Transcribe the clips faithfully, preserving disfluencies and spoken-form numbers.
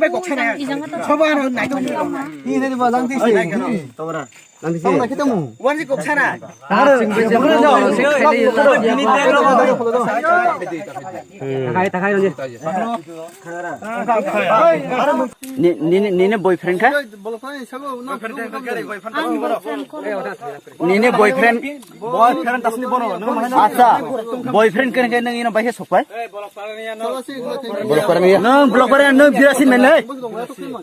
Pai kok sana. Soba ano nai tong. Ni ni ba lang ti se. Tong ra. Lang ti se. Tong ra kita mu. Wan si kok sana. Takai takai ni. Ni ni ni boyfriend kha? Nini boyfriend. Boyfriend tasni bono. Acha. Boyfriend kene kene nang ino bahe sokpai. Block kore niya. Nang block kore nang birasi mel hai.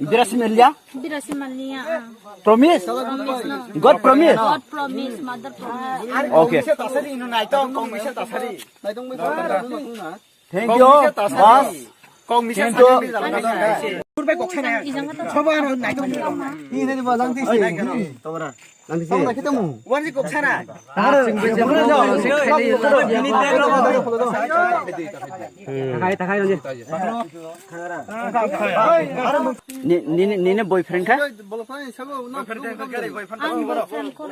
Birasi mel ya. Birasi mel niya. Promise. God promise. God promise, mother promise. Okay. Thank you. Bas. Thank you. Kurbai kok sana. Soba ano nai tong. Ni ni ba lang ti se. Tong ra. Lang ti se. Wan si kok sana. Takai takai ni. Ni ni ni boyfriend kha? Ang boyfriend ko.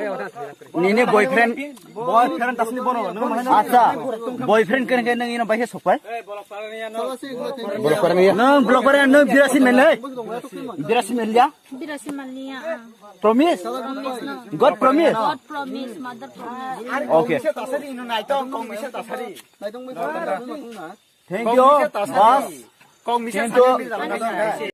Nini boyfriend. Boyfriend tasni bono. Acha. Boyfriend kene kene nang ino bahe sokpai. Block kore niya. Nang block kore nang birasi mel hai. Birasi mel ya. Birasi mel niya. Promise. Promise no. God promise. God promise, mother promise. Okay. Thank you. Bas. Thank you.